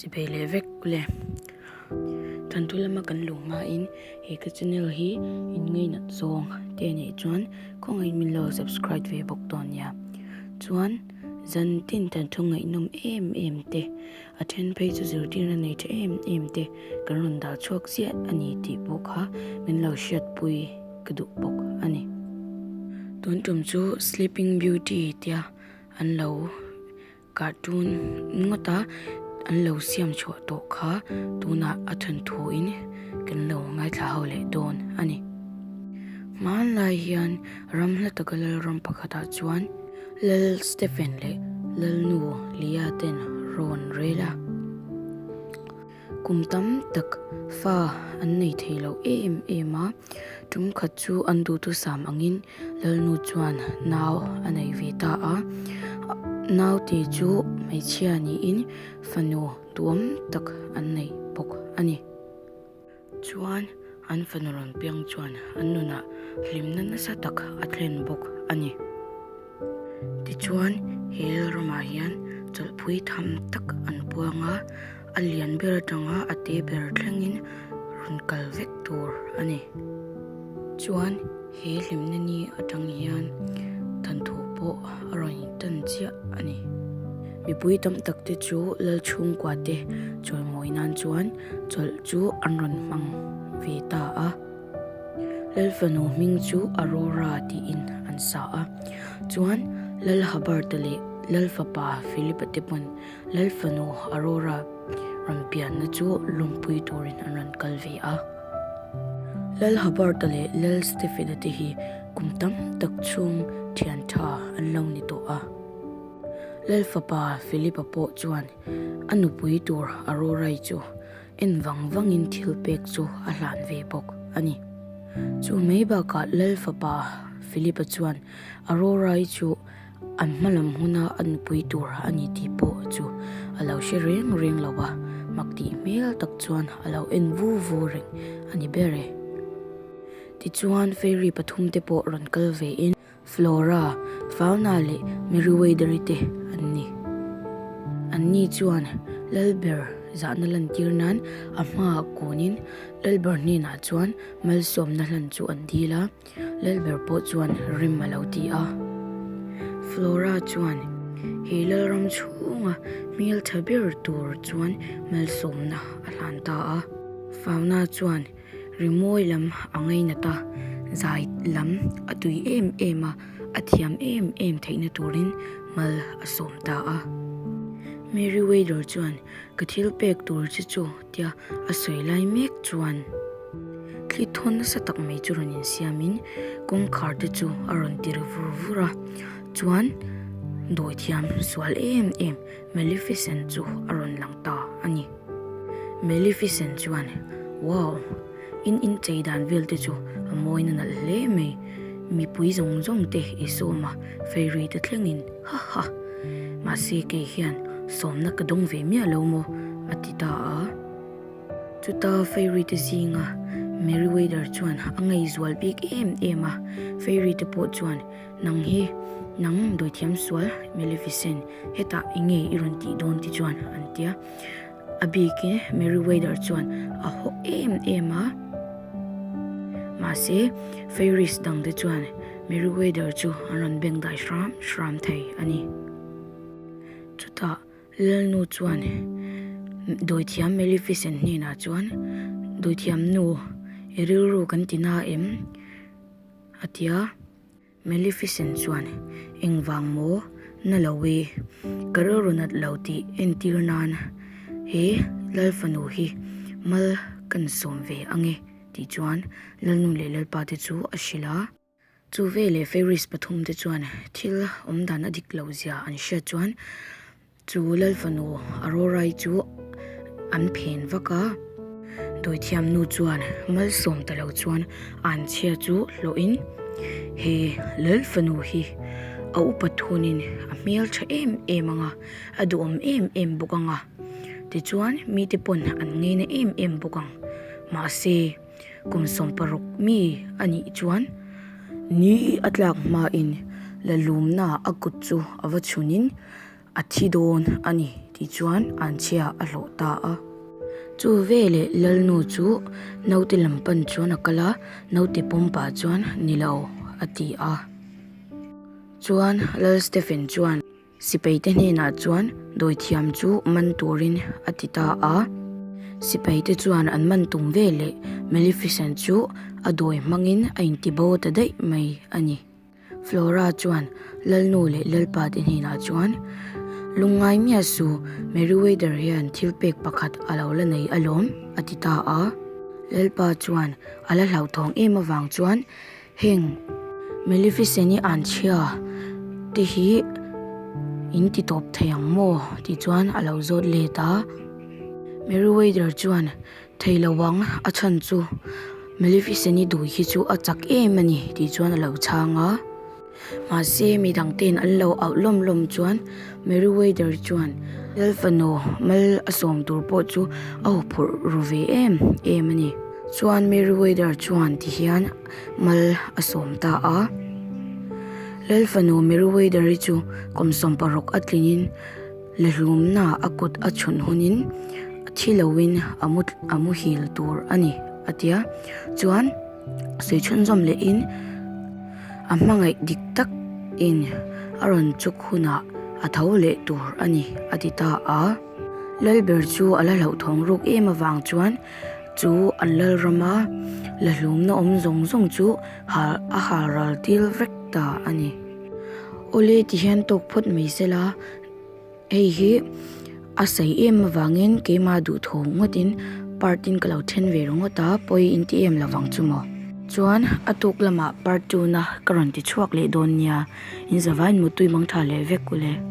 Chibei leh vek ule. Thanthu lama kan luh hmain he ka channel hi in ngainat zawng te anih chuan khawngaih min lo subscribe ve bawk dawn nia. Chuan zan tin thanthu ngaihnawm em em te a then phei chu zirtirna nei tha em em te kan rawn dah chhuak ziah a ni tih pawh kha min lo hriatpui ka duh bawk a ni. Tun tum chu Sleeping Beauty tia an lo. Cartoon ngawta an lo siam chhuah tawh kha tunah a thawnthuin kan lo ngaithla ho leh dawn a ni. Hmanlai hian ram hla taka lalram pakhatah chuan Lal Stephen leh Lalnu Leah ten rawn rel a. Kum tam tak fa an nei thei lo em em a, tum khat chu an duhthusam angin Lalnu chuan nau a nei ve ta a, naute chu hmeichhia niin fanu duhawm tak an nei bawk a ni. Chuan an fanu rawn piang chuan an nunah hlimna nasa tak a thlen bawk a ni. Tichuan he lalramah hian chawlhpui tham tak an puang a, a lian ber atanga a te ber thlengin rawn kal vek tur a ni. Chuan he hlimna ni atang hian thanthu pawh a rawn intan chiah a ni. Mipui tam tak te chu lal chhungkua te chawimawi nan chuan chawlh chu an rawn hmang ve ta a. Lal fanu hming chu Aurora tiin an sa a. Chuan Lal Habert-a leh Lal fapa Philip-a te pawn Lal fanu Aurora rawn pianna chu lawmpui turin an rawn kal ve a. Lal Habert-a leh Lal Stephen-a te hi kum tam tak chhung thian tha an lo ni tawh a. Lal fapa Philip-a pawh chuan a nupui tur Aurora-i chu en vang vangin thil pek chu a hlan ve bawk a ni. Chu mai bakah Lal fapa Philip-a chuan Aurora-i chu an hma lam huna a nupui tur a ni tih pawh chu a lo hre reng reng lo a, mak tih hmel tak chuan a lo en vu vu reng a ni ber e. Tichuan fairy pathumte pawh rawn kal vein Flora, Fauna leh Meriwether-i te an ni. Anni chuan Lalber zahna lantir nan a hmaah kunin Lalber hnenah chuan malsawmna hlan chu an dil a, Lalber pawh chuan rem a lo ti a. Flora chuan he Lalram chhunga hmeltha ber tur chuan malsawmna a hlan ta a. Fauna chuan Rimawi lam a ngainat a, zai lam a tui em em a, a thiam em em theihna turin mal a sawm ta a. Mary Wader chuan ka thil pek tur che chu tia a sawi lai mek chuan thli thawn nasa tak mai chu rawn insiamin kawngkhar te chu a rawn ti ri vur vur a, chuan dawithiam sual em em Maleficent chu a rawn lang ta a ni. Maleficent chuan, Wow! In inchei dan vel te chu a mawina nalh hle mai. Mipui zawng zawng te i sawm a, fairy te thlengin, ha ha! Mahse kei hian sawmna ka dawng ve miah lo maw? a ti ta a. Chuta fairy te zinga Merryweather chuan a ngaihzual bik em em a, fairy te pawh chuan Nang hi, nang dawithiam sual Maleficent, hetah eng nge i rawn tih dawn ti chuan an ti a. A bikin Merryweather chuan a haw em em a. Mahse, fairies dangte chuan Merryweather chu an rawn beng dai hram hram thei a ni. Chutah Lalnu chuan dawithiam Maleficent hnenah chuan, Dawithiam nu, i rilru kan ti na em? A ti a, Maleficent chuan, Engvang maw? Na lo e, ka rilru nat lo tih entir nan he Lal fanu hi mal kan sawm ve ang e, tih chuan Lalnu leh Lalpa te chu a hrilh a. Chu veleh Fairies pathumte chuan thil awmdan a dik loh zia an hriat chuan Chu Lal fanu Aurora-i chu an phen vak a, dawithiam nu chuan malsawm ta lo chuan an chhia chu hlawhin he Lal fanu hi a upa thunin a hmel tha em em ang a, a duhawm em em bawk ang a, tichuan mite pawn an ngeina em em bawk ang. Mahse, kum 16 mi a nih chuan ni a tlak hmain la lumna a kut chu a va chhunin, A thi dawn a ni. Tih chuan anchhia a hlawh ta a. Chu veleh Lalnu chu naute lam pan chuan a kal a, naute pawm pah chuan ni lo a ti a. Chuan Lal Stephen chuan Sipaite hnenah chuan dawithiam chu man turin a ti ta a. Sipaite chuan an man tum veleh Maleficent chu a dawi hmangin a intibo ta daih mai a ni. Flora chuan Lalnu leh Lalpa te hnenah chuan, Lungngai miah su, Merryweather hian thil pek pakhat a lo la nei alawm, a ti ta a. Lalpa chuan a la hlauhthawng em avang chuan heng Maleficent-i anchhia te hi in ti tawp thei ang maw? tih chuan a lo zawt let a. Merryweather chuan Thei lo ang, a chhan chu Maleficent-i dui hi chu a chak em a ni tih chuan a lo chhang a. Mahse mi dangte'n an lo auh lawm lawm chuan Merryweather chuan Lal fanu mal a sawm tur pawh chu a huphurh ru ve em em a ni. Chuan Merryweather chuan ti hian mal a sawm ta a. Lal fanu Merryweather-i chu kum 16 a tlingin Lehlumna a kut a chhun hunin thi loin a mu a muhil tur a ni a tia. Chuan sawi chhunzawm lehin a hmangaih dik tak in a rawn chuk hunah a tho leh tur a ni a ti ta a. Lalber chu a la hlauhthawng ruk em avang chuan chu an lalrama lehlumna awm zawng zawng chu hal a hal ral tir vek ta a ni. Awle ti hian tawk phawt mai sela hei hi a sawi em avangin keimah duhthaw ngawtin part in ka lo then ve ringawt a pawi in ti em lovang chu maw. Chuan a tuk lamah part two na ka rawn ti chhuak leh dawn nia in zavaiin mutui mang tha leh vek ule.